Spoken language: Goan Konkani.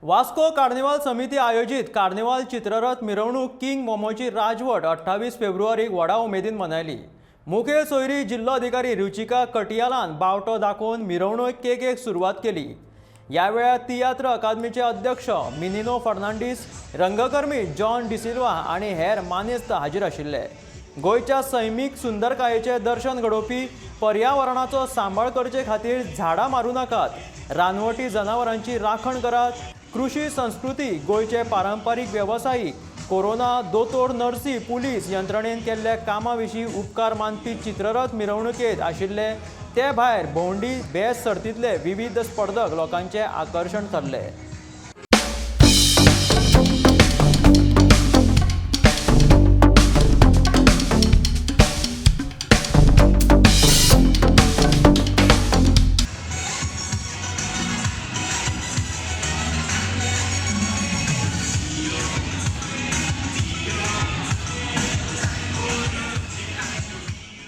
वास्को कार्निवाल समिती आयोजीत कार्निवाल चित्ररथ मिरवणूक किंग मोमोची राजवट 28 फेब्रुवारीक व्हडा उमेदीन मनयली. मुखेल सोयरी जिल्लो अधिकारी रुचिका कटियालान बावटो दाखोवन मिरवणुकेक सुरवात केली. ह्या वेळार तियात्र अकादमीचे अध्यक्ष मिनिनो फर्नांडीस, रंगकर्मी जॉन डिसिल्वा आनी हेर मानेस्त हाजीर आशिल्ले. गोंयच्या सैमीक सुंदरकायेचें दर्शन घडोवपी पर्यावरणाचो सांबाळ करचे खातीर झाडां मारूं नाकात, रानवटी जनावरांची राखण करात, कृशी संस्कृती, गोंयचे पारंपारीक वेवसायीक, कोरोना, दोतोर, नर्सी, पुलीस यंत्रणेन केल्ल्या कामा विशीं उपकार मानपी चित्ररथ मिरवणुकेत आशिल्ले. ते भायर भोंवडी बेस सर्तींतले विविध स्पर्धक लोकांचे आकर्शण थारले.